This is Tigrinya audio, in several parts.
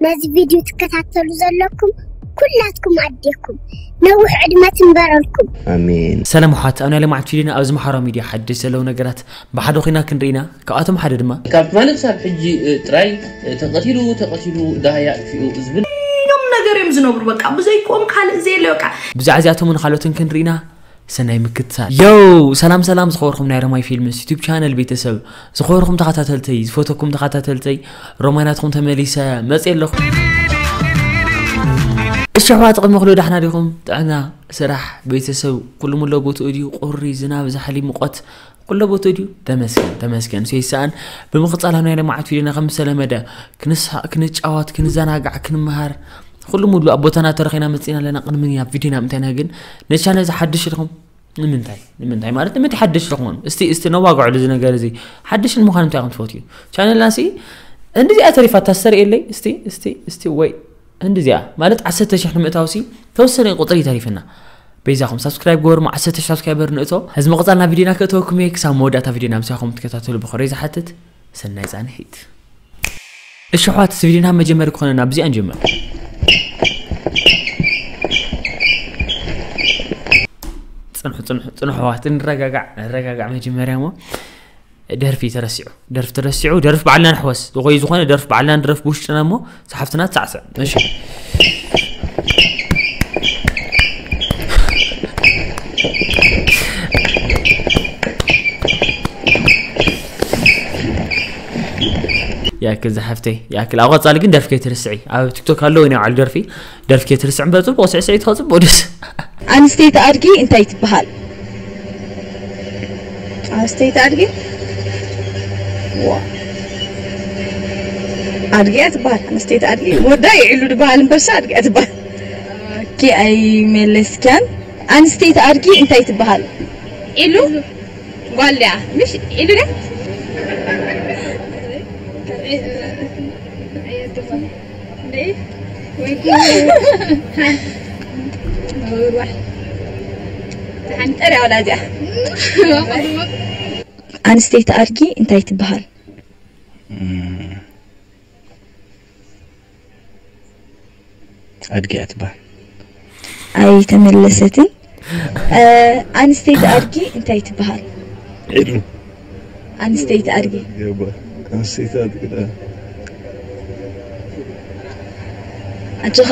ነዚ ቪድዮ ትከታተሉ ዘለኩም ኩላትኩም ኣዴኩም ነዊሕ ዕድመ ትንበረልኩም። ኣሜን። ሰላም ኣሕዋት፣ ኣብ ናይ ሎማዓንቲ ቪድዮና ኣብ ዝመሓሮ ሚድያ ሓድሽ ዘለዉ ነገራት ብሓደ ኮይና ክንርኢና። ካብኣቶም ሓደ ድማ ካብ ትማሊ ክሳብ ሕጂ እ፣ ጥራይ እ፣ ተቐቲሉ ተቐቲሉ ደሃይ ኣጥፊኡ ዝብል ኖም ነገር እዮም ዝነብሩ። በቃ ብዘይኮም ካልእ ዘየለ በቃ ብዛዕ እዚኣቶም ንካልኦትን ክንርኢና። ሰናይ ምክትታል። ዮው፣ ሰላም ሰላም ዝኸበርኩም ናይ ረማይ ፊልምስ ዩቱብ ቻነል ቤተሰብ፣ ዝኸበርኩም ተኸታተልተይ፣ ዝፈተኩም ተኸታተልተይ፣ ሮማይ ናትኩም ተመሊሰ መጽእ ኣለኹ። እሺ ኣሕዋት፣ ቅድሚ ኩሉ ዳሕና ዲኹም? ጥዕና፣ ስራሕ፣ ቤተሰብ ኩሉ ሙሎ ቦትኡ ድዩ? ቁሪ፣ ዝናብ፣ ዛሕሊ፣ ሙቐት ኩሎ ቦትኡ ድዩ? ተመስገን ተመስገን። ሰይሰኣን ብምቕጻል ኣብ ናይ ሎማዓንቲ ቪድዮና ከም ዝተለመደ ክንስሓቕ፣ ክንጫወት፣ ክንዘናጋዕ፣ ክንመሃር ኩሉ ሙሉ ኣብ ቦታና ተረኺና መጺና ኣለና። ቅድሚ ናብ ቪድዮና ምእንታይና ግን ነዚ ቻነል እዚ ሓድሽ ኢልኩም ንምንታይ ንምንታይ ማለት ንምንታይ ሓድሽ ኢልኩም እስቲ እስቲ ነዋግዐሉ እዚ ነገር እዚ ሓድሽ ንምዃን እንታይ ኢኹም ትፈትዩ? ቻነልና ሲ እንዲዚኣ ተሪፋ ታስተርእየለይ እስቲ እስቲ እስቲ ወይ እንዲዚኣ ማለት ዓሰርተ ሽሕ ንምእታው ሲ ተወሰነ ቁፅሪ ተሪፍና። በይዛኹም ሳብስክራይብ ግበሩ፣ ሞ ዓሰርተ ሽሕ ሳብስክራይበር ንእቶ። እዚ ምቕፃል ናብ ቪድዮና ክእተወኩም እየ። ክሳብ መወዳእታ ቪድዮና ምሳኹም ትከታተሉ ብኽብሪ ዝሓትት። ሰናይ ፃንሒት። እሺ ኣሕዋት፣ እዚ ቪድዮና መጀመሪ ክኾነና ብዚኣ ንጀምር። ፅንሑ ፅንሑ ፅንሑ ኣሕዋት፣ ንረጋጋዕ ንረጋጋዕ መጀመርያ እሞ ደርፊ ተረሲዑ ደርፊ ተረሲዑ ደርፊ ባዕልና ንሕወስ። ዝኾይ ዝኾነ ደርፊ ባዕልና ንድረፍ ብውሽጥና እሞ ዝሓፍትና ትሳዕስዕ። እሺ። ያክል ዝሓፍተይ ያክል ኣብ ቀፃሊ ግን ደርፊ ከይትርስዒ ኣብ ቲክቶክ ኣለዉ ናይ ባዕሉ ደርፊ ደርፊ ከይትርስዕ እምበር ፅቡቕ ስዕስዒ ትኸፅቡቕ ደስ ኣንስተይቲ ኣድጊ እንታይ ትበሃል? ኣንስተይቲ ኣድጊ ዋ ኣድጊ እያ ትበሃል። ኣንስተይቲ ኣድጊ ወዳ ይዕሉ ድበሃል እምበርሳ ኣድጊ እያ ትበሃል። ኦኬ ኣይመለስካን። ኣንስተይቲ ኣድጊ እንታይ ትበሃል? ኢሉ ጓል ድያ ምሽ ኢሉ ድያ ኣንስተይቲ ኣድጊ እንታይ ትበሃል? ኣድጊ እያ ትበሃል። ኣይተመለሰትን። ኣንስተይቲ ኣድጊ እንታይ ትበሃል? ኣንስተይቲ ኣድጊ ኣንስተይቲ ኣድጊ ኣጆኻ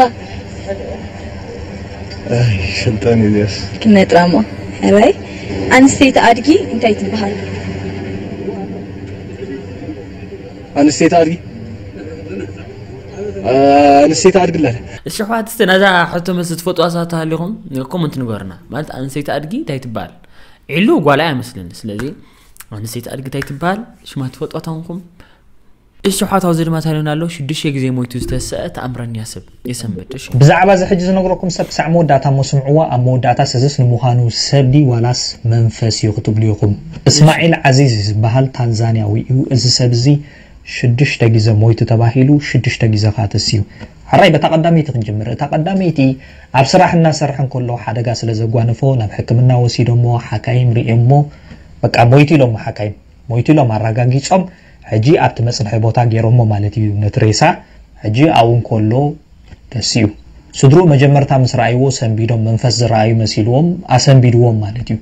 ኣይፈልጣን እየ እዚኣስ። ክነጥራሞ ሕራይ ኣንስተይቲ ኣድጊ እንታይ ትበሃል? ኣንስተይቲ ኣድጊ ኣንስተይቲ ኣድጊ ኣላ። እሺ ኣሕዋት፣ እስቲ ነዛ ሕቶ መልሲ ትፈልጥዋ ሰባት ተሃሊኹም ኮመንት ንገሩና። ማለት ኣንስተይቲ ኣድጊ እንታይ ትበሃል? ዒሉ ጓል እያ መስለኒ። ስለዚ ኣንስተይቲ ኣድጊ እንታይ ትበሃል? ሽማ ትፈልጥዋ ተኾንኩም። እሺ ኣሕዋት፣ ኣብዚ ድማ ታሪኽና ኣሎ። ሽዱሽተ ግዜ ሞይቱ ዝተሰአ ተኣምረኛ ሰብ የሰንብድ። እሺ። ብዛዕባ እዚ ሕጂ ዝነግረኩም ሰብ ክሳዕ መወዳእታ እሞ ስምዕዋ። ኣብ መወዳእታ ሰዝስ ንምዃኑ ሰብ ድዩ ዋላስ መንፈስ እዩ ክትብሉ ኢኹም። እስማዒል ዓዚዝ ዝበሃል ታንዛንያዊ እዩ። እዚ ሰብ እዚ ሽዱሽተ ግዜ ሞይቱ ተባሂሉ ሽዱሽተ ግዜ ኸዓ ተሲኡ። ሕራይ በታ ቀዳመይቲ ክንጅምር። እታ ቀዳመይቲ ኣብ ስራሕ እናሰርሐ እንከሎ ሓደጋ ስለ ዘጓነፎ ናብ ሕክምና ወሲዶሞ ሓካይም ርእዮሞ በቃ ሞይቱ ኢሎሞ ሓካይም ሞይቱ ኢሎም ኣረጋጊጾም ሕጂ ኣብቲ መጽንሒ ቦታ ገይሮሞ ማለት እዩ ነቲ ሬሳ። ሕጂ ኣብኡ እንከሎ ተሲኡ። ስድርኡ መጀመርታ ምስ ረኣይዎ ሰንቢዶም መንፈስ ዝረኣዩ መሲልዎም ኣሰንቢድዎም ማለት እዩ።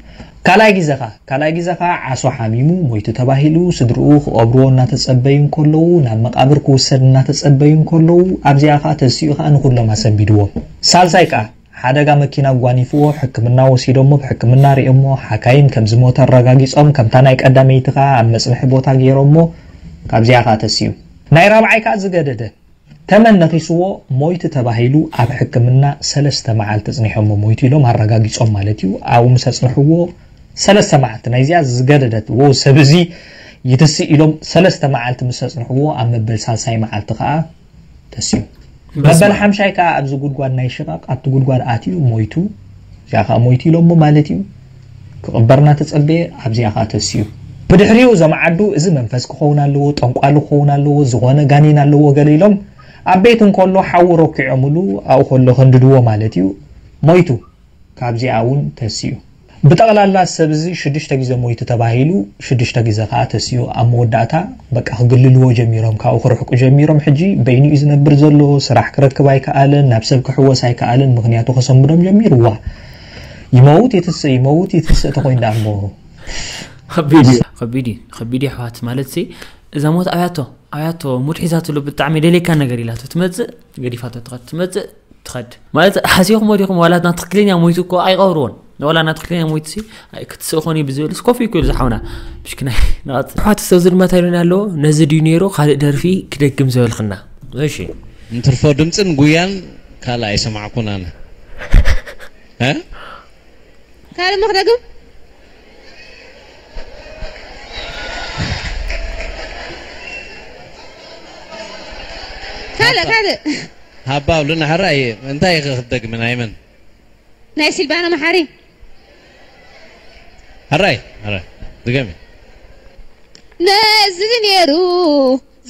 ካልኣይ ግዜ ኸዓ ካልኣይ ግዜ ኸዓ ዓሶ ሓሚሙ ሞይቱ ተባሂሉ ስድርኡ ክቐብርዎ እናተጸበዩ እንከለዉ ናብ መቓብር ክውሰድ እናተጸበዩ እንከለዉ ኣብዚኣ ኸዓ ተሲኡ ኸዓ ንኹሎም ኣሰንቢድዎም። ሳልሳይ ከኣ ሓደጋ መኪና ኣጓኒፍዎ ሕክምና ወሲዶሞ ብሕክምና ሪኦሞ ሓካይም ከም ዝሞተ ኣረጋጊጾም ከምታ ናይ ቀዳመይቲ ኸዓ ኣብ መጽንሒ ቦታ ገይሮሞ ካብዚኣ ኸዓ ተሲኡ። ናይ ራብዓይ ከኣ ዝገደደ ተመን ነኺስዎ ሞይቱ ተባሂሉ ኣብ ሕክምና ሰለስተ መዓልቲ ኣጽኒሖሞ ሞይቱ ኢሎም ኣረጋጊጾም ማለት እዩ። ኣብኡ ምስ ኣጽንሕዎ ሰለስተ መዓልቲ ናይዚኣ ዝገደደት ዎ ሰብ እዚ ይትስእ ኢሎም ሰለስተ መዓልቲ ምስ ኣጽንሕዎ ኣብ መበል ሳልሳይ መዓልቲ ኸዓ ተሲኡ። መበል ሓምሻይ ከኣ ኣብዚ ጉድጓድ ናይ ሽቓቕ ኣብቲ ጉድጓድ ኣትዩ ሞይቱ። እዚኣ ከኣ ሞይቱ ኢሎሞ ማለት እዩ። ክቕበር እናተጸበየ ኣብዚኣ ከኣ ተሲኡ። ብድሕሪኡ እዞም ዓዱ እዚ መንፈስ ክኸውን ኣለዎ፣ ጠንቋሊ ክኸውን ኣለዎ፣ ዝኾነ ጋኔን ኣለዎ ገለ ኢሎም ኣብ ቤት እንከሎ ሓዊ ረኪዖምሉ ኣብኡ ከሎ ከንድድዎ ማለት እዩ። ሞይቱ። ካብዚኣ እውን ተሲኡ። ብጠቕላላ ሰብ እዚ ሽዱሽተ ግዜ ሞይቱ ተባሂሉ፣ ሽዱሽተ ግዜ ከዓ ተሲኡ። ኣብ መወዳእታ በቃ ክግልልዎ ጀሚሮም፣ ካብኡ ክርሕቁ ጀሚሮም። ሕጂ በይኑ እዩ ዝነብር ዘሎ፣ ስራሕ ክረክብ ኣይከኣለን፣ ናብ ሰብ ክሕወስ ኣይከኣለን፣ ምክንያቱ ከሰንብዶም ጀሚሩ። ዋ ይመውት ይትስእ፣ ይመውት ይትስእ ተኮይኑ ደኣ እሞ። ከቢድ እዩ፣ ከቢድ እዩ፣ ከቢድ እዩ ኣሕዋት። ማለት ሲ እዛ ሞት ኣብያቶ ኣብያቶ ሙድ ሒዛትሉ፣ ብጣዕሚ ደሌካ ነገር ኢላቶ ትመፅእ፣ ገዲፋቶ ትኸድ፣ ትመፅእ ትኸድ። ማለት ሓሲኹም ወዲኹም ዋላ ናብ ትክክለኛ ሞይቱ እኮ ኣይቐብርዎን። ዋላ ናብ ትክክለኛ ሞይቱ ሲ ክትስእ ኾን እዩ ብዝብል ስኮፍ እዩ ክብል ዝሓውና። ምሽክናይ ንቐፅል። ኣሕዋት ሰብ ዝድመት ኣይሉን ኣለዎ። ነዚ ድዩ ነይሩ ካልእ ደርፊ ክደግም ዝበልክና? እሺ። እንትርፎ ድምፅን ጉያን ካልእ ኣይሰማዕኩን ኣነ። እ? ካልእ መክደግም ካልእ ካልእ ሃባ ብሉና ሕራይ እንታይ ኢኺ ክትደግሚ ናይ መን? ናይ ሲልባና መሓሪ። ሕራይ ሕራይ ድገሚ። ነዚ ነይሩ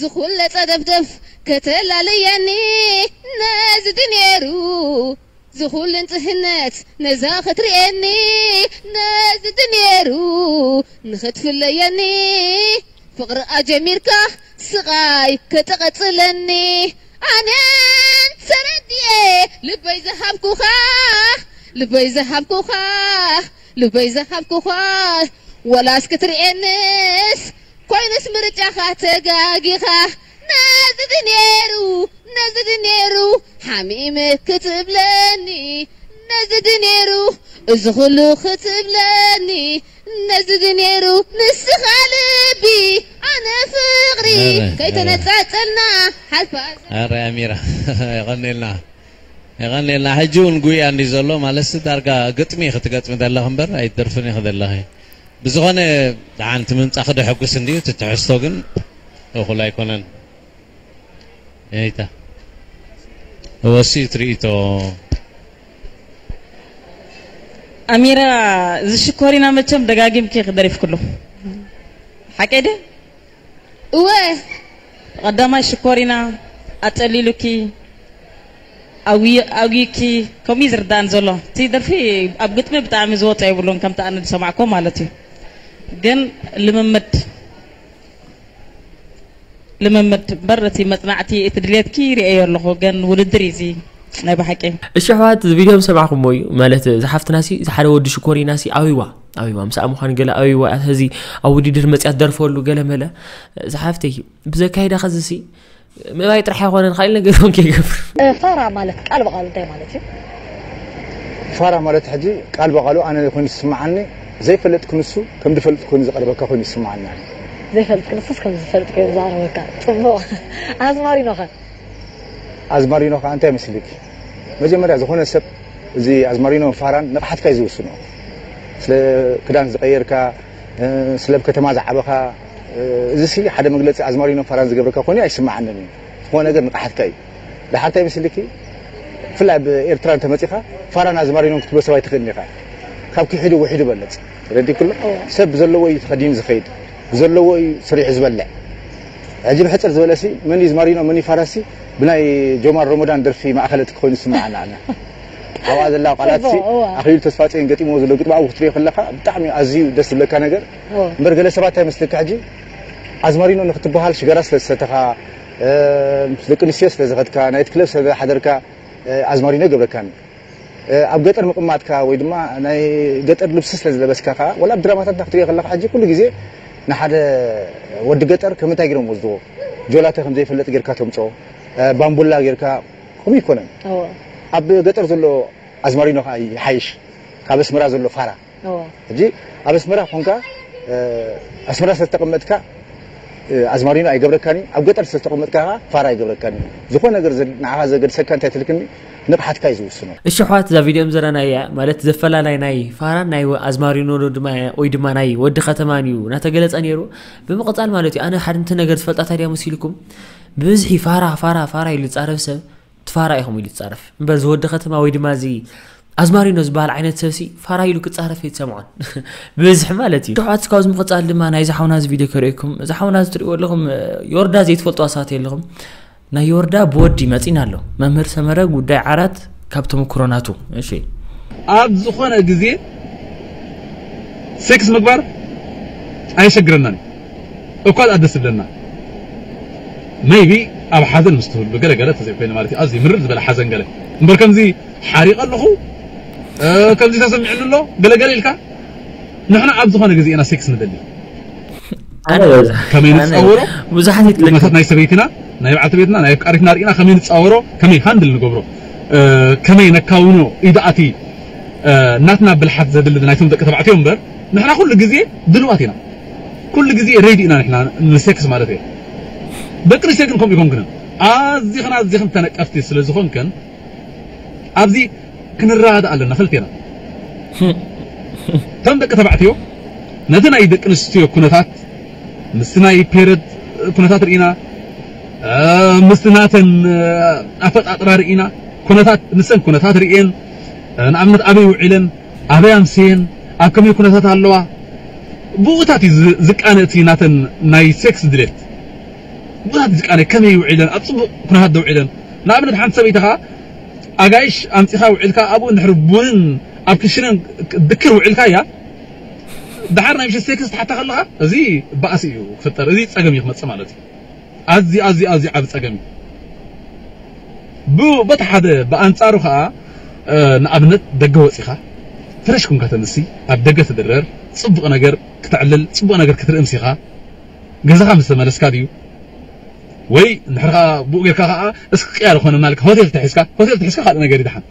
ዝኹለ ጸደፍደፍ ከተላለየኒ፣ ነዚ ነይሩ ዝኹል ንጽህነት ነዛ ክትርእየኒ፣ ነዚ ነይሩ ንኽትፍለየኒ፣ ፍቕሪ ኣጀሚርካ ስቓይ ክትቐጽለኒ። ኣነን ተረዲኤ ልበይ ዝሃብኩኻ፣ ልበይ ዝሃብኩኻ፣ ልበይ ዝሃብኩኻ፣ ወላስ ክትርእየንስ ኮይኑስ ምርጫኻ ተጋጊኻ። ነዚ ድዩ ነይሩ፣ ነዚ ድዩ ነይሩ ሓሚመ ክትብለኒ፣ ነዚ ድዩ ነይሩ እዚ ኹሉ ክትብለኒ፣ ነዚ ድዩ ነይሩ ንስኻ ልቢ ኣነ ፍቕሪ ኧረ፣ ከይተነጻጸልና ሓልፋ። ኣረ ኣሚራ የቐኔልና፣ የቐኔልና። ሕጂ እውን ጉያ እንዲ ዘሎ ማለትሲ ዳርጋ ግጥሚ ክትገጥሚ ዘለኽ እምበር ኣይትደርፍን ኢኺ ዘለኺ። ብዝኾነ ደሓን እቲ ምምጻእኺ ደሐጉስ እንድዩ፣ እቲ ትሕዝቶ ግን እኹል ኣይኮነን። ይታ ወሲ ትርኢቶ። ኣሚራ፣ እዚ ሽኮሪና መቸም ደጋጊምኪ ክደሪፍክሉ ሓቀይ ደ እወ ቀዳማይ ሽኮሪና ኣጸሊሉኪ ኣጉ- ኣጉይኪ ከምኡ እዩ ዝርዳእን ዘሎ። እቲ ደርፊ ኣብ ግጥሚ ብጣዕሚ ዝወፀ የብሉን፣ ከምቲ ኣነ ዝሰማዕኮ ማለት እዩ። ግን ልምምድ ልምምድ እምበር እቲ መፅናዕቲ እቲ ድሌትኪ ርእየዮ ኣለኹ። ግን ውድድር እዩ እዚ ናይ ብሓቂ። እሺ ኣሕዋት፣ እዚ ቪድዮ ምስ ሰማዕኩሞ እዩ ማለት፣ እዚ ሓፍትና ሲ፣ እዚ ሓደ ወዲ ሽኮሪና ሲ ኣዊዋ ኣዊዋ ምስ ኣምዃን ገለ ኣዊዋ እዚ ኣብ ውድድር መፅያ ትደርፈሉ ገለ መለ። እዚ ሓፍተይ ብዘካይዳ ከዚ ሲ ምእባይ ጥራሕ ኣይኮነን፣ ካልእ ነገር እውን ከይገብር። ፋራ ማለት ቃል ብቃሉ እንታይ ማለት እዩ? ፋራ ማለት ሕጂ ቃል ብቃሉ ኣነ ኮይኑ ዝስምዓኒ፣ ዘይፈልጥ ክንሱ ከም ዝፈልጥ ኮይኑ ዝቐርበካ ኮይኑ ይስምዓኒ። ዘይፈልጥ ክንሱስ ከም ዝፈልጥ ኮይኑ ዝቐርበካ። ጽቡቕ። ኣዝማሪኖኸ? ኣዝማሪኖ ከዓ እንታይ መስልኪ? መጀመርያ ዝኾነ ሰብ እዚ ኣዝማሪኖን ፋራን ንቕሓትካ እዩ ዝውስኖ። ስለ ክዳን ዝቐየርካ፣ እ፣ ስለ ኣብ ከተማ ዝዓበኻ፣ እ፣ እዚ ሲ ሓደ መግለፂ ኣዝማሪኖን ፋራን ዝገብረካ ኮይኑ ኣይስምዓንን እዩ። ዝኾነ ነገር ንቕሓትካ እዩ። ደሓር እንታይ መስልኪ? ብፍላይ ኣብ ኤርትራ እንተመፂኻ ፋራን ኣዝማሪኖን ክትብሎ ሰብ ኣይትኽእልን ኢኻ። ካብ ክሒዱ ውሒዱ በለፅ። ረዲክሎ? ሰብ ብዘለዎ እዩ ተኸዲኑ ዝኸይድ። ብዘለዎ እዩ ሰሪሑ ዝበልዕ። ሕጂ ብሕፅር ዝበለሲ መን እዩ ዝማሪኖ መን እዩ ፋራሲ ብናይ ጆማር ሮሞዳን ደርፊ ማእኸለቲ ኮይኑ ይስምዓና ኣነ። ኣብኣ ዘላ ቃላት ሲ ኣኽሊሉ ተስፋፅዮን ገጢሞ ዘሎ ግጥሚ ኣብኡ ክትሪኦ ከለኻ ብጣዕሚ ኣዝዩ ደስ ዝብለካ ነገር። እምበር ገለ ሰባት እንታይ መስለካ ሕጂ ኣዝማሪኖ ንክትበሃል ሽጋራ ስለ ዝሰተኻ፣ ምስ ደቂ ኣንስትዮ ስለ ዝኸድካ፣ ናይት ክለብ ስለ ዝሓደርካ ኣዝማሪኖ ይገብረካን። ኣብ ገጠር ምቕማጥካ ወይ ድማ ናይ ገጠር ልብሲ ስለ ዝለበስካ ከዓ ወላ ኣብ ድራማታት ክትሪኦ ከለካ ሕጂ ኩሉ ግዜ ንሓደ ወዲ ገጠር ከም እንታይ ገይሮም ወስድዎ ጆላተ ከም ዘይፈለጥ ጌርካ ተምፅኦ ባምቡላ ጌርካ ከምኡ ይኮነን ኣብ ገጠር ዘሎ ኣዝማሪኖ ከዓ ይሓይሽ ካብ ኣስመራ ዘሎ ፋራ ሕጂ ኣብ ኣስመራ ኮንካ ኣስመራ ስለዝተቀመጥካ ኣዝማሪኖ ኣይገብረካን እዩ ኣብ ገጠር ስለዝተቀመጥካ ከዓ ፋራ ኣይገብረካን እዩ ዝኾነ ነገር ንዓኻ ዘገድሰካ እንታይ ትልክኒ ንቕሓትካ እዩ ዝውስኖ። እሺ ኣሕዋት እዛ ቪድዮ ዘረናያ ማለት ዘፈላላይ ናይ ፋራን ናይ ኣዝማሪኖ ድማ ወይ ድማ ናይ ወዲ ከተማን እዩ እናተገለፀ ነይሩ። ብምቕፃል ማለት እዩ ኣነ ሓድንቲ ነገር ዝፈልጣ ታዲያ መሲልኩም ብብዝሒ ፋራ ፋራ ፋራ ኢሉ ዝፃረፍ ሰብ ትፋራ ኢኹም ኢሉ ዝፃረፍ እምበር ዝወዲ ከተማ ወይ ድማ እዚ ኣዝማሪኖ ዝበሃል ዓይነት ሰብሲ ፋራ ኢሉ ክፃረፍ ኣይትሰምዖን ብብዝሒ ማለት እዩ። ኣሕዋት ካብዚ ምቕፃል ድማ ናይዚ ሓውና እዚ ቪድዮ ከርእየኩም። እዚ ሓውና እዚ ትሪእዎ ኣለኹም ዮርዳ ዘይትፈልጥዋ ሰባት የለኹም። ናይ ዮርዳ ብወዲ መፂና ኣሎ መምህር ሰመረ ጉዳይ ዓራት ካብ ተመክሮ ናቱ። እሺ ኣብ ዝኾነ ግዜ ሴክስ ምግባር ኣየሸግረናን እዩ። እኳ ደኣ ደስ ይብለና። ሜይቢ ኣብ ሓዘን ምስ ትህሉ ገለ ገለ ተዘይኮይኑ ማለት እዩ። ኣብዚ ምርር ዝበለ ሓዘን ገለ። እምበር ከምዚ ሓሪቐ ኣለኹ፣ እ፣ ከምዚ ተሰሚዕኒ ኣሎ፣ ገለ ገለ ኢልካ፣ ንሕና ኣብ ዝኾነ ግዜ ኢና ሴክስ ንደሊ። ኣነ በዛ-፣ ከመይ ኣነ ንጻወሮ? ብዙሓት ይትለካ። ኩነታት ናይ ሰበይትና፣ ናይ በዓልቲ ቤትና፣ ናይ ኣፍቃሪትና ርኢና ከመይ ንጻወሮ፣ ከመይ ሃንድል ንገብሮ፣ እ፣ ከመይ ነካውኖ ኢዳኣቲ፣ እ፣ ናትና ብልሓት ዘድሊ ናይቶም ደቂ ተባዕትዮ እምበር፣ ንሕና ኩሉ ግዜ ድልዋት ኢና። ኩሉ ግዜ ሬዲ ኢና ንሕና ንሴክስ ማለት እዩ። ደቂ ኣንስትዮ ግን ከምኡ ይኮንክን። ኣዚኽን ኣዚኽን ተነቀፍቲ ስለ ዝኾንክን፣ ኣብዚ ክንረዳዳእ ኣለና ክልቴና። እቶም ደቂ ተባዕትዮ ነቲ ናይ ደቂ ኣንስትዮ ኩነታት፣ ምስቲ ናይ ፔረድ ኩነታት ርኢና፣ እ፣ ምስቲ ናተን፣ እ፣ ኣፈጣጥራ ርኢና፣ ኩነታት፣ ንሰን ኩነታት ርኢን፣ እ፣ ንኣብነት ኣበይ ውዒለን፣ ኣበይ ኣምስየን፣ ኣብ ከመይ ኩነታት ኣለዋ፣ ብኡታት እዩ ዝ-፣ ዝቃነ እቲ ናተን ናይ ሴክስ ድሌት። ብኡታት እዩ ዝቃነ፣ ከመይ ውዒለን፣ ኣብ ጽቡቕ ኩነታት ዶ ውዒለን። ንኣብነት ሓንቲ ሰበይቲ ኸኣ ኣጋይሽ ኣምጺኻ ውዒልካ፣ ኣብኡ እንድሕሪ ቡንን ኣብ ክሽነን ድክር ውዒልካያ፣ ደሓር ናይ ምሸት ሴክስ ትሓታ ከለኻ፣ እዚ ባእሲ እዩ ክፍጠር፣ እዚ ጸገም እዩ ክመጽእ ማለት እዩ። ኣዝዩ፣ ኣዝዩ፣ ኣዝዩ ዓቢ ጸገም እዩ። ብ-፣ በቲ ሓደ ብኣንጻሩ ኸኣ፣ እ፣ ንኣብነት ደገ ወጺኻ፣ ፍረሽ ኩንካ ተንሲ፣ ኣብ ደገ ትድረር፣ ጽቡቕ ነገር ክተዕልል፣ ጽቡቕ ነገር ክትርኢ ምሲኻ፣ ገዛኻ ምስ ተመለስካ ድዩ? ወይ እንድሕር ኸኣ ብኡ ጌርካ ኸኣ እስኪ ቅያር ኾነ ማልካ ሆቴል ተሒዝካ፣ ሆቴል ተሒዝካ ካልእ ነገር ይድሓን።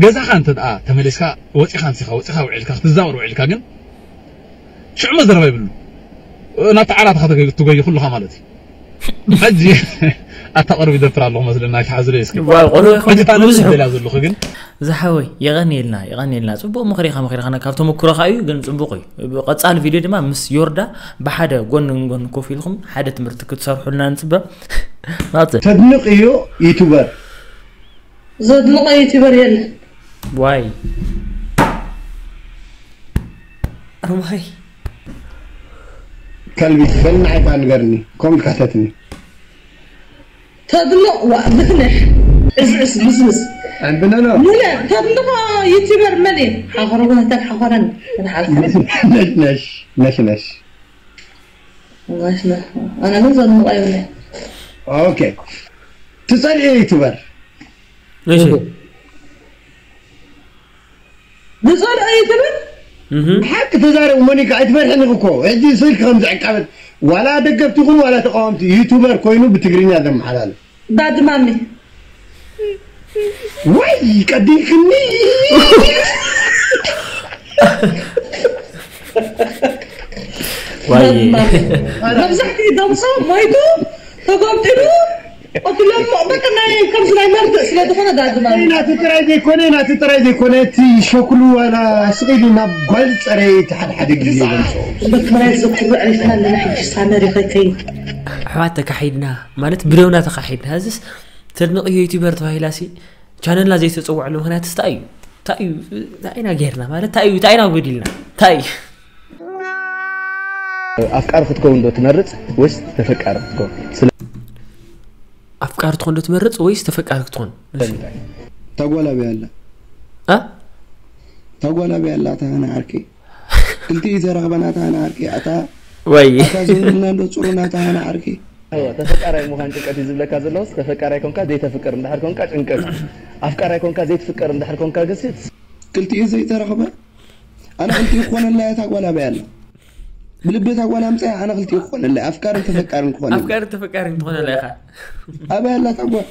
ገዛኻ እንተ ደኣ ተመሊስካ፣ ወጺኻ ኣምሲኻ፣ ወጺኻ ውዒልካ፣ ክትዛወር ውዒልካ ግን ሽዑ መዘረባ ይብሉ። ናብቲ ዓራት ኢኻ ትገ-፣ ትጎይ ኩልኻ ማለት እዩ። ሕጂ ኣታ ቅርብ ይደፍር ኣለኹ መስለና፣ ኣይትሓዙለይ እስኪ። ዋው፣ ቆልዑ ይኾኑ ሕጂ እታ ነብሲ ብዙሕ። ደልያ ዘለኹ ግን ዝሓወይ፣ የቐንየልና፣ የቐንየልና። ጽቡቕ ምኽሪ ኢኻ መኺርካና፣ ካብ ተመኩሮኻ እዩ፣ ግን ጽቡቕ እዩ። ቀጻሊ ቪድዮ ድማ ምስ ዮርዳ ብሓደ ጎን ንጎን ኮፍ ኢልኩም ሓደ ትምህርቲ ክትሰርሑልና ንጽበ። ናጽ። ተድንቕ እዩ ዩቱበር። ዘድንቐ ዩቱበር የለን። ዋይ። ኣርማይ። ከልቢ፣ በል ንዓይ ከኣ ንገርኒ፣ ከምኡ ኢልካ ሕተትኒ። ተድንቕ፣ ዋ፣ ብትንሕ። ዕስዕስ፣ ብስብስ። ኣንብነኖ። ሙለ፣ ተድንቖ ዩቱበር መን እዩ? ሓኸሮ፣ ተን ሓኸረን፣ ተን ሓኸረን። ነሽ፣ ነሽ፣ ነሽ፣ ነሽ። ነሽ፣ ነሽ። ኣነ ግን ዘድንቖ የብለይ። ኦኬ። ትጸልዮ ዩቱበር? እሺ። ዝጸልኦ ዩቱበር? እህ። ሓቂ ተዛረቡ ሞኒካ፣ ኣይትፈርሕን ኢኺ እኮ። ሕጂ ስልኪ ከም ዝዕቀበት፣ ዋላ ደገፍቲ ይኹን ዋላ ተቃወምቲ፣ ዩቱበር ኮይኑ ብትግርኛ ዘመሓላልፍ። ዳድማሚ። ወይ ቀዲልክኒ። ዋይ። ዳድማሚ። መብዛሕትኡ ደምሶ ሞይቱ ተጎምጢሉ። ኦቲ ሎሞ በቃ ናይ ከምዚ ናይ መርትዕ ስለ ዝኾነ ዳድማሚ። ናቱ ጥራይ ዘይኮነ፣ ናቱ ጥራይ ዘይኮነ፣ እቲ ሸክሉ ዋላ ስቕ ኢሉ ናብ ጓል ጸረይ እቲ ሓደ ሓደ ግዜ ይመጽኦ። በቃ ናይ ዘክሩ ዕሪፍና ኣለና ሕጂ ሳመሪ ከይከይድ። ኣሕዋት ተካሒድና፣ ማለት ብደውና ተካሒድና። እዚስ ተድንቕዮ ዩቲዩበር ተባሂላሲ ቻነልና ዘይተጸውዐሉ ምኽንያትስ እንታይ እዩ? እንታይ እዩ? እንታይ ኢና ጌርና? ማለት እንታይ እዩ? እንታይ ኢና ጎዲልና? እንታይ እዩ? ኣፍቃሪ ክትከውን ዶ ትመርጽ ወይስ ተፈቃሪ ክትከውን? ስለ ኣፍቃሪ ትኾን ዶ ትመርጽ ወይስ ተፈቃሪ ክትኾን? እሺ። ስለምንታይ? ታጓላቢ ኣላ። ኣ? ታጓላቢ ኣላ፣ እታ ሃና ዓርከይ። ክልቲኡ ዝተረኽበ ናታ ሃና ዓርከይ። ኣታ፣ ወይ። ኣታ ዝህብና እንዶ ጽሩ ናታ ሃና ዓርከይ። እወ፣ ተፈቃራይ ምዃን ጭንቀት እዩ ዝብለካ ዘለውስ፣ ተፈቃራይ ኮንካ ዘይተፍቅር እንድሕር ኮንካ ጭንቀት፣ ኣፍቃራይ ኮንካ ዘይትፍቅር እንድሕር ኮንካ ግሲ። ክልቲኡ ዘይተረኽበ? ኣነ ክልቲኡ ክኾነላ እያ እታ ጓል ኣበይ ኣላ? ብልቢ እታ ጓል ኣምፅያ፣ ኣነ ክልቲኡ ክኾነላ እያ። ኣፍቃርን ተፈቃርን ክኾነላ። ኣፍቃርን ተፈቃርን ትኾነላ ኢኻ። ኣበይ ኣላ እታ ጓል?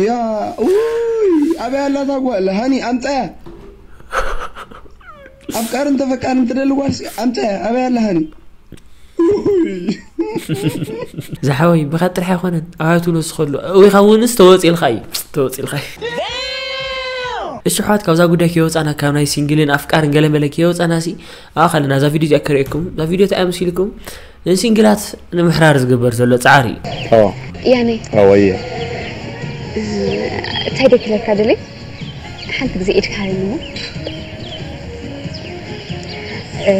ያ፣ ውይ፣ ኣበይ ኣላ እታ ጓል? ሃኒ፣ ኣምፀያ። ኣፍቃርን ተፈቃርን ትደሊ ጓል ሲ፣ ኣምፀያ። ኣበይ ኣላ ሃኒ? ውይ። ዝሓወይ፣ ብኻ ጥራሕ ኣይኮነን። ኣባይ ትብሎ ዝኸሉ። ወይ ኻውንስ ተወፂልካ እዩ። ተወፂልካ እዩ። እሺ፣ ኣሕዋት፣ ካብዛ ጉዳይ ከይወፃና፣ ካብ ናይ ሲንግልን ኣፍቃርን ገለመለ ከይወፃና ሲ፣ ኣኸልና እዛ ቪድዮ እዚኣ ከርእየኩም። እዛ ቪድዮ እንታይ እያ መሲልኩም? ንሲንግላት ንምሕራር ዝግበር ዘሎ ጻዕሪ እዩ። ኦ። ያኔ። ኦ፣ ወየ። እንታይ ደይ ክለካ ደለይ? ሓንቲ ግዜ ኢድካ ሃበኒ እሞ። እ፣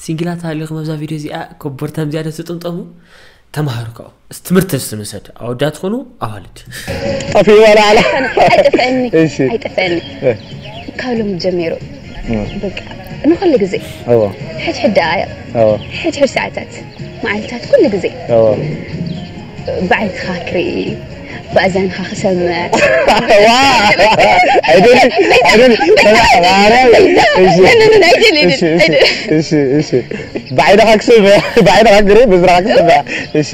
ሲንግላት ሃሊኹም ኣብዛ ቪድዮ እዚኣ ኮቦርታን ዝያዳ ትጥምጠሙ። ተምሃሩ ካብኡ። ትምህርቲ እስቲ ንውሰድ። ኣወዳት ትኾኑ ኣዋልድ። ጠፊእዋ ላዕላ። ኣይጠፍአኒ እሺ። ኣይጠፍአኒ እ። ካብ ሎሚ ጀሚሩ እ። በቃ ንኩሉ ግዜ እዎ ሕድሕድ ደቃይቕ እዎ ሕድሕድ ሰዓታት መዓልታት ኩሉ ግዜ እዎ ብዓይንኻ ክርኢ ብኣዛንኻ ክሰምዕ ዋ! ኣይደሊ ኣይደሊ ኣይደልን እሺ እሺ እሺ ብዓይንኻ ክሰምዕ ብዓይንኻ ክርኢ ብዝራኻ ክሰምዕ እሺ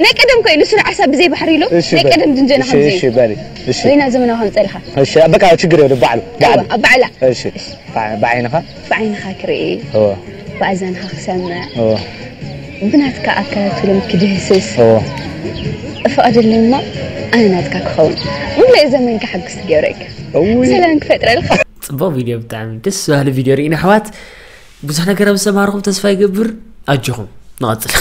ናይ ቀደም ኮይኑ ስሩዕ ዓሳ ብዘይ ባሕሪ ኢሉ እሺ ናይ ቀደም ድንጀና እሺ ከምዚ እሺ በሊ እሺ ወይና ዘመናዊ ከምፀልኻ እሺ በቃ ችግር የለ ባዕሉ ባዕሉ ባዕላ እሺ ብዓይንኻ ብዓይንኻ ክርኢ እዎ ብኣዛንኻ ክሰምዕ እዎ ብናትካ ኣካላት ሎም ክድህስስ እዎ እፍቐደለይ እሞ ኣነ ናትካ ክኸውን ሙሉእ ዘመን ክሓግዝ ትገብረካ እውይ ሰላም ክፈጥረልካ ፅቡቅ ቪድዮ ብጣዕሚ ደስ በሃሊ ቪድዮ ርኢና ኣሕዋት። ብዙሕ ነገር ኣብ ዝተማርኹም ተስፋ ይገብር። ኣጆኹም ንቐፅል።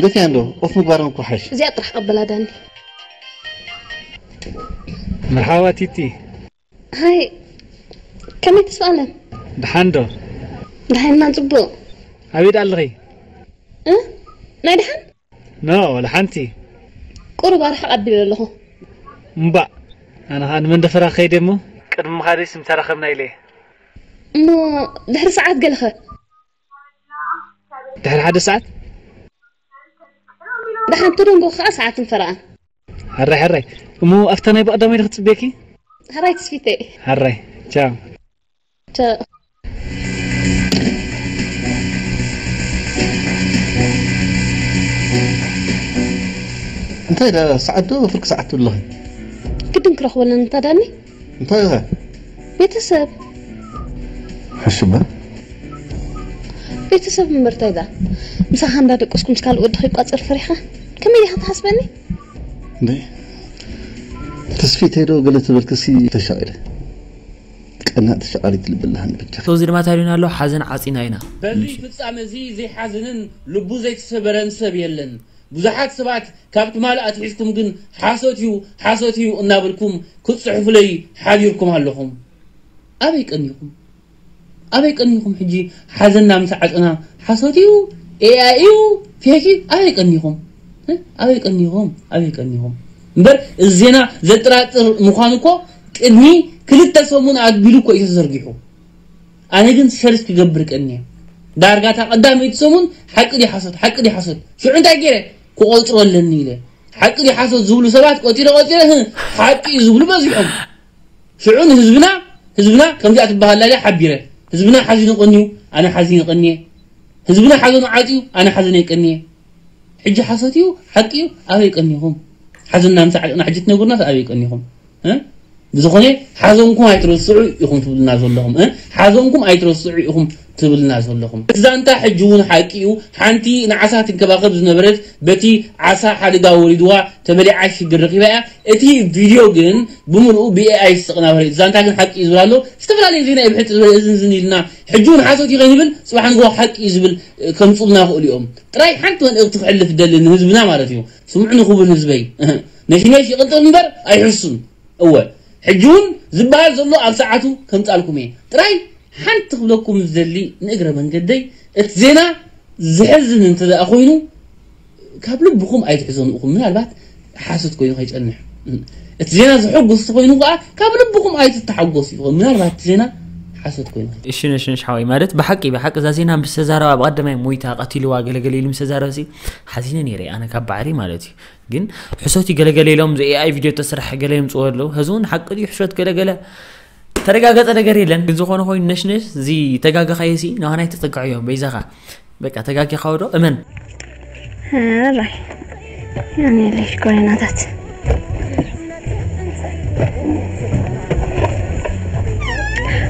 ደፊያ እንዶ ኦፍ ምግባሮም እኮ ሓሽ እዚኣ ጥራሕ ቀበላ ዳኒ መርሓባ ቲቲ። ሃይ ከመይ ተስፋ ኣለም ደሓን ዶ? ደሓንና ፅቡቅ ኣበይ ደኣ ኣለኺ? እ? ናይ ደሓን ኖ ወላ ሓንቲ። ቁሩብ ኣርሕቕ ኣቢለ ኣለኹ እምባእ ኣነ ኸዓ ንመንደፈራ ክኸይድ እሞ ቅድሚ ምኻደይስ ምተራኸብና ኢለ። እሞ ድሕሪ ሰዓት ገለኸ ድሕሪ ሓደ ሰዓት ደሓን ተደንጎ ከዓ ሰዓት ንፈረቓ ሕራይ ሕራይ እሞ ኣብታ ናይ ብቐዳማይ ዶ ክትፅበየኪ? ሕራይ ትስፊተይ ሕራይ ቻው። ቻው እንታይ ዳ ሰዓት ዶ ፍርቂ ሰዓት ኣለኺ ግድን ክረኽበለን እንታ ዳኒ እንታይ ኢኻ ቤተሰብ ሕሽባ ቤተሰብ እምበር እንታይ ዳ ምሳኻ እንዳደቀስኩ ምስ ካልእ ወዲ ከይቋፀር ፈሪኻ ከመይ ዲኻ ትሓስበኒ እንዴ ተስፊተይ ዶ ገለ ትበልክሲ ተሻቒለ ቀና ተሻቓሊት ልብላሃኒ ብቻ ሰው እዚ ድማ ታዲና ኣሎ ሓዘን ዓፂና ኢና። በዚ ፍጻመ እዚ ዘይሓዝንን ልቡ ዘይተሰበረን ሰብ የለን። ብዙሓት ሰባት ካብ ትማል ኣትሒዝኩም ግን ሓሶት እዩ ሓሶት እዩ እናበልኩም ክትጽሕፉለይ ሓዲርኩም ኣለኹም። ኣበይ ቀኒኹም? ኣበይ ቀኒኹም ሕጂ ሓዘንና ምስ ዓጸና ሓሶት እዩ ኤኣይ እዩ ፌክ እዩ ኣበይ ቀኒኹም? እ? ኣበይ ቀኒኹም? ኣበይ ቀኒኹም? እምበር እዚ ዜና ዘጥራጥር ምዃኑ እኮ ቅድሚ ክልተ ሰሙን ኣቢሉ እኮ እዩ ተዘርጊሑ። ኣነ ግን ሰርች ክገብር ቀንየ ዳርጋ እታ ቀዳመይቲ ሰሙን ሓቂ ድዩ ሓሶት ሓቂ ድዩ ሓሶት ሽዑ እንታይ ገይረ ክቆጽሮ ኣለኒ ኢለ ሓቂ ድዩ ሓሶት ዝብሉ ሰባት ቆጺረ ቆጺረ ህ ሓቂ እዩ ዝብሉ በዚሖም ሽዑ ንህዝብና ህዝብና ከምዚኣ ትበሃል ላለ ሓቢረ ህዝብና ሓዚኑ ቀንዩ ኣነ ሓዚነ ቀንየ ህዝብና ሓዘኑ ዓጽዩ ኣነ ሓዘነ ይቀንየ ሕጂ ሓሶት እዩ ሓቂ እዩ ኣበይ ቀኒኹም ሓዘንና ምስ ዓጥና ሕጂ ትነግሩና ኣበይ ቀኒኹም እ? ብዝኾነ ሓዘንኩም ኣይትረስዑ ኢኹም ትብልና ዘለኹም እ? ሓዘንኩም ኣይትረስዑ ኢኹም ትብልና ዘለኹም ዛንታ ሕጂ እውን ሓቂ እዩ ሓንቲ ንዓሳ ትንከባኸብ ዝነበረት በቲ ዓሳ ሓደጋ ወሪድዋ ተበሊዓ ሽግር ረኺባ እያ እቲ ቪድዮ ግን ብምልኡ ብኤኣይ ዝተቐናበረ እዩ ዛንታ ግን ሓቂ እዩ ዝብል ኣሎ ዝተፈላለዩ ዜና ይብሕት ዝበለ እዝን ዝን ኢልና ሕጂ እውን ሓሶት እዩ ከይንብል ፅባሕ ንግሆ ሓቂ እዩ ዝብል ከምፁልና ይኽእሉ እዮም ጥራይ ሓንቲ መልእኽቲ ክሕልፍ ደሊ ንህዝብና ማለት እዩ ስምዑኒ ክቡር ህዝበይ ነሽነሽ ይቕንጥር እምበር ኣይሕሱን እወ ሕጂ እውን ዝበሃል ዘሎ ኣብ ሰዓቱ ከምፃልኩም እየ ጥራይ ሓንቲ ክብለኩም ዝደሊ ንእግረ መንገደይ እቲ ዜና ዝሕዝን እንተ ደኣ ኮይኑ ካብ ልብኹም ኣይትሕዘኑ ኢኹም ምናልባት ሓሶት ኮይኑ ከይጸንሕ እቲ ዜና ዝሕጉስ ተኮይኑ ከዓ ካብ ልብኹም ኣይትተሓጎሱ ኢኹም ምናልባት እቲ ዜና ሓሶት ኮይኑ እሺ ነሽነሽ ሓወይ ማለት ብሓቂ ብሓቂ እዛ ዜና ምስ ተዛረባ ብቀደማይ ሞይታ ቀቲልዋ ገለገለ ኢሉ ምስ ተዛረበ ሲ ሓዚነ ነይረ ኣነ ካብ ባዕሪ ማለት እዩ ግን ሕሶት እዩ ገለገለ ኢሎም ዚ ኤኣይ ቪድዮ ተስራሕ ገለ የምፅዎ ኣለዉ ሕዚ እውን ሓቂ ድዩ ሕሶት ገለገለ ተረጋገፀ ነገር የለን ግን ዝኾነ ኮይኑ ነሽነሽ እዚ ተጋገኻዮ ሲ ንዋናይ ተፀግዖ እዮም በይዛኻ በቃ ተጋጊኻ ወዶ እመን ራይ ያኔ ለሽ ጎረናታት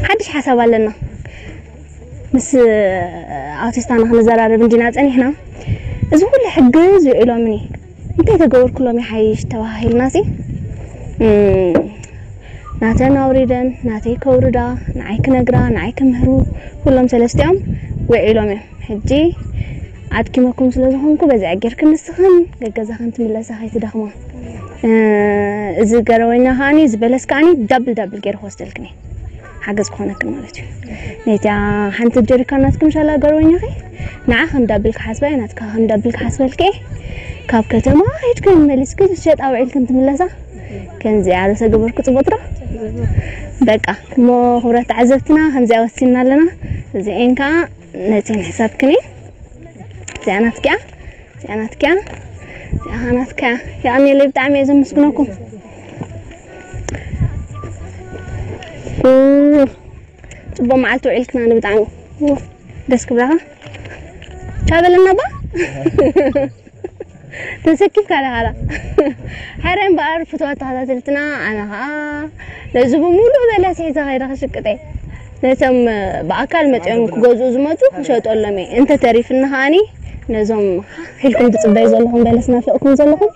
ሓድሽ ሓሳብ ኣለና ምስ ኣውቲስታና ክንዘራረብ እንዲና ፀኒሕና እዚ ኩሉ ሕግዝ ውዒሎምኒ እንታይ ተገበርኩሎም ይሓይሽ ተባሂልና ሲ ናተን ኣውሪደን ናተይ ከውርዳ ንዓይ ክነግራ ንዓይ ክምህሩ ኩሎም ሰለስቲኦም ውዒሎም እዮም ሕጂ ኣድኪመኩም ስለ ዝኾንኩ በዚኣ ጌርክን ንስኽን ገገዛኽን ትምለሳ ከይትደኽማ። እ፣ እዚ ገረወኛ ከዓኒ፣ እዚ በለስ ከዓኒ ዳብል ዳብል ገይረ ክወስደልክን እየ። ሓገዝ ክኾነክን ማለት እዩ። ነቲኣ ሓንቲ ጀሪካን ናትክን ሻላ ገረወኛኺ ንዓ ከም ዳብል ክሓስባ እየ፣ ናትካ ከም ዳብል ክሓስበልክ እየ። ካብ ከተማ ሄድክን መሊስክን ዝሸጣ ውዒልክን ትምለሳ። ከምዚኣ ዶ ተገበርኩ ጽቡቕ ዶ? በቃ እሞ ክብረት ተዓዘብትና ከምዚኣ ወሲንና ኣለና። እዚኤን ከኣ ነፂን ሕሳብክን እየ። እዚኣ ናትኪ እያ፣ እዚኣ ናትኪ እያ፣ እዚኣ ኸዓ ናትካ እያ። የቐንየለይ፣ ብጣዕሚ እየ ዘመስግነኩም። ኡ፣ ፅቡቕ መዓልቲ ውዒልክና ብጣዕሚ። ኡ፣ ደስ ክብላኻ። ቻው በለና ባ። ተሰኪፍካ ዲኻ ላ? ሕረ እምበኣር ፍትዋት ተኸታተልትና፣ ኣነ ኸዓ ነዚ ብምሉእ በለስ ሒዘ ኸይደ ክሽቅጥ እየ። ነቶም ብኣካል መፂኦም ክገዝኡ ዝመፁ ክሸጠሎም እየ። እንተ ተሪፍኒ ከዓኒ ነዞም ኢልኩም ትፅበዩ ዘለኹም በለስ ናፊቕኩም ዘለኹም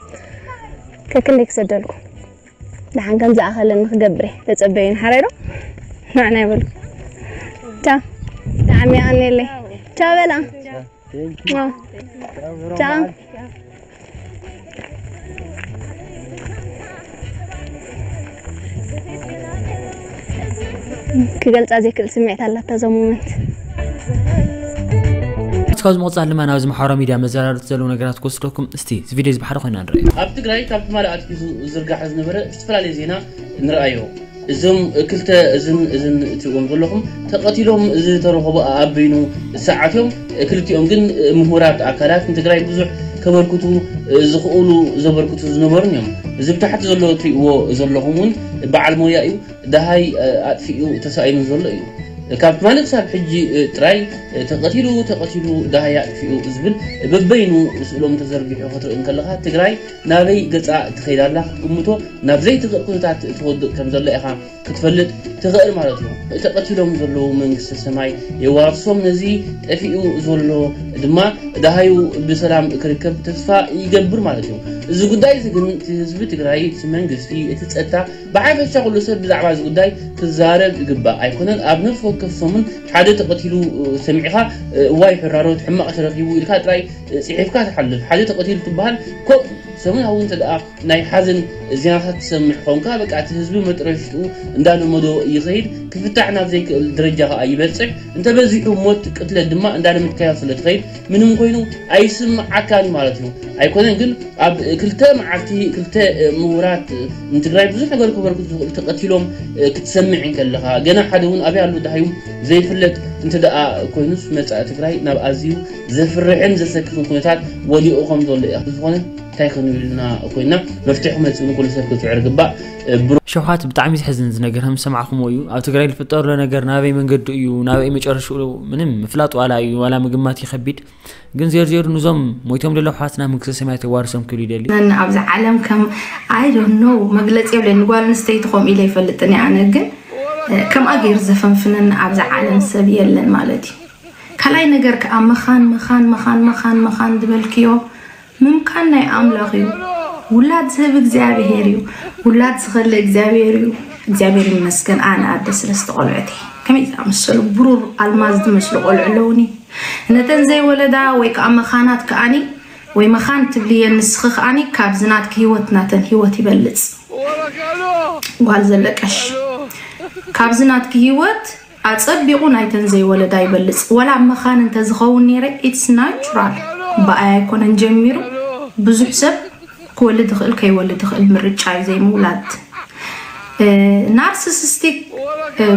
ከክንደይ ክሰደልኩም። ደሓን ከም ዝኣኸለኒ ክገብር እየ። ተፀበዩኒ ሓራይ ዶ? ንዓና ይበሉ። ቻው። ብጣዕሚ የቐንየለይ። ቻው በላ። ቻው። ክገልጻ ዘይክእል ስምዒት ኣላታ እዛ ሞመንት። እስካብ ዝመቕጻል ድማ ናብዚ ማሕበራዊ ሚድያ መዘራረብቲ ዘለዉ ነገራት ክወስደኩም። እስቲ እዚ ቪድዮ እዚ ብሓደ ኮይና ንርእዮ። ኣብ ትግራይ ካብ ትማሊ ኣትሒዙ ዝዝርጋሕ ዝነበረ ዝተፈላለየ ዜና ንርኣዮ። እዞም ክልተ እዝን እዝን እትሪእዎም ዘለኹም ተቐቲሎም ዝተረኸቡ ኣኣበይኑ ሰዓት እዮም። ክልቲኦም ግን ምሁራት ኣካላት ንትግራይ ብዙሕ ከበርክቱ ዝኽእሉ ዘበርክቱ ዝነበሩን እዮም። እዚ ብታሕቲ ዘሎ እትሪእዎ ዘለኹም እውን በዓል ሞያ እዩ። ደሃይ ኣጥፊኡ ተሳኢኑ ዘሎ እዩ። ካብ ትማሊ ክሳብ ሕጂ ጥራይ ተቐቲሉ ተቐቲሉ ደሃይ ኣጥፊኡ ዝብል በበይኑ ስእሎም ተዘርጊሑ ክትርኢ እንከለኻ ትግራይ ናበይ ገጻ ትኸይድ ኣላ ክትግምቶ ናብ ዘይትኽእል ኩነታት ትወድቕ ከም ዘላ ኢኻ ክትፈልጥ ትኽእል ማለት እዩ። ተቐቲሎም ዘለዉ መንግስተ ሰማይ የዋርሶም፣ ነዚ ጠፊኡ ዘሎ ድማ ደሃዩ ብሰላም ክርከብ ተስፋ ይገብር ማለት እዩ። እዚ ጉዳይ እዚ ግን እቲ ህዝቢ ትግራይ፣ እቲ መንግስቲ፣ እቲ ጸጥታ፣ ብሓፈሻ ኩሉ ሰብ ብዛዕባ እዚ ጉዳይ ክዛረብ ይግባእ። ኣይኮነን ኣብ ነፍሲ ወከፍ ሰሙን ሓደ ተቐቲሉ ሰሚዕኻ እዋይ ሕራሮት ሕማቕ ተረኺቡ ኢልካ ጥራይ ጽሒፍካ ትሓልፍ። ሓደ ተቐቲሉ ትበሃል ኮ ሰሙናዊ እንተ ደኣ ናይ ሓዘን ዜናታት ትሰምዕ ኾንካ፣ በቃ እቲ ህዝቢ መጥረሽትኡ እንዳለመዶ ይኸይድ፣ ክፍታሕ ናብ ዘይክእል ደረጃ ኸኣ ይበጽሕ። እንተበዚሑ ሞት፣ ቅትለት ድማ እንዳለመድካዮ ስለ ትኸይድ፣ ምንም ኮይኑ ኣይስምዓካን ማለት እዩ። ኣይኮነን ግን ኣብ ክልተ መዓልቲ ክልተ ምሁራት ንትግራይ ብዙሕ ነገር ክበርክቱ ዝኽእሉ ተቐቲሎም ክትሰምዕ እንከለኻ፣ ገና ሓደ እውን ኣበይ ኣሎ ደሃዩ ዘይፍለጥ እንተ ደኣ ኮይኑስ፣ መጻኢ ትግራይ ናብ ኣዝዩ ዘፍርሕን ዘሰክፍን ኩነታት ወዲቑ ከም ዘሎ ኢኻ። ዝኾነ እንታይ ክንብል ኢና ኮይና፣ መፍትሒ ክመጽእ ንኩሉ ሰብ ክትስዕር ግባእ። ብሩ- ሸውሓት ብጣዕሚ ዘሕዝን እዚ ነገር ከም ዝሰማዕኹምዎ እዩ። ኣብ ትግራይ ዝፍጠር ዘሎ ነገር ናበይ መንገዱ እዩ፣ ናበይ መጨረሽኡ ምንም ምፍላጥ ዋላ እዩ፣ ዋላ ምግማት እዩ ከቢድ። ግን ዜርዜሩ ንዞም ሞይቶም ዘለዉ ኣሕዋትና መንግስተ ሰማያት የዋርሶም ክብል ይደሊ። ነን ኣብዚ ዓለም ከም I don't know መግለፂ የብለይን። ንጓል ኣንስተይቲ ከምኡ ኢለ ይፈልጥን እየ ኣነ፣ ግን ከምኣ ገይሩ ዘፈንፍነኒ ኣብዚ ዓለም ሰብ የለን ማለት እዩ። ካልኣይ ነገር ከዓ መኻን መኻን መኻን መኻን መኻን ዝበልክዮ ምምካን ናይ ኣምላኽ እዩ። ውላድ ዝህብ እግዚኣብሔር እዩ። ውላድ ዝኸልእ እግዚኣብሔር እዩ። እግዚኣብሔር ይመስገን፣ ኣነ ኣደ ሰለስተ ቆልዑት እየ። ከመይ ዝኣመሰሉ ብሩር ኣልማዝ ዝመስሉ ቆልዑ ኣለውኒ። ነተን ዘይወለዳ ወይ ከዓ መኻናት ከኣኒ ወይ መኻን ትብልየን ንስኺ ከኣኒ ካብዚ ናትኪ ህይወት ናተን ህይወት ይበልጽ። ጓል ዘለቀሽ ካብዚ ናትኪ ህይወት ኣጸቢቑ ናይተን ዘይወለዳ ይበልጽ። ወላ መኻን እንተዝኸውን ነይረ it's natural። ብኣይ ኣይኮነን ጀሚሩ። ብዙሕ ሰብ ክወልድ ይኽእል ከይወልድ ይኽእል፣ ምርጫ እዩ ዘይምውላድ። ናርሲሲስቲክ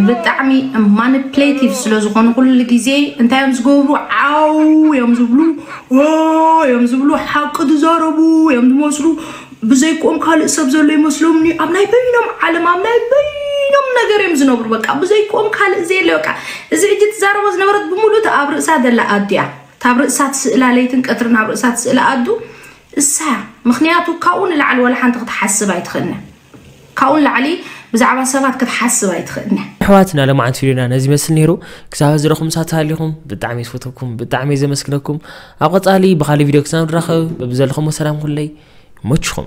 ብጣዕሚ ማኒፕሌቲቭ ስለ ዝኾኑ ኩሉ ግዜ እንታይ እዮም ዝገብሩ? ዓው እዮም ዝብሉ፣ ኦ እዮም ዝብሉ፣ ሓቂ ዝዛረቡ እዮም ዝመስሉ። ብዘይክኦም ካልእ ሰብ ዘሎ ይመስሎምኒ። ኣብ ናይ በይኖም ዓለም፣ ኣብ ናይ በይኖም ነገር እዮም ዝነብሩ። በቃ ብዘይክኦም ካልእ ዘየለ። በቃ እዚ ሕጂ ትዛረቦ ዝነበረት ብምሉእ እታ ኣብ ርእሳ ዘላ ኣዱ እያ። እታ ኣብ ርእሳ ትስእላ፣ ለይትን ቀትርን ኣብ ርእሳ ትስእላ ኣዱ እሳ እያ። ምኽንያቱ ካብኡ ንላዕሊ ወላ ሓንቲ ክትሓስብ ኣይትኽእልን እያ። ካብኡ ንላዕሊ ብዛዕባ ሰባት ክትሓስብ ኣይትኽእልን እያ። ኣሕዋትና፣ ሎማዓንቲ ቪድዮና ነዚ ይመስል ነይሩ። ክሳብ ዝረኹም ሳት ሃሊኹም ብጣዕሚ ዝፈተኩም፣ ብጣዕሚ ዘመስግነኩም። ኣብ ቀጻሊ ብኻልእ ቪድዮ ክሳብ ንራኸብ በብዘለኹም ሰላም ኩለይ ይመችኹም።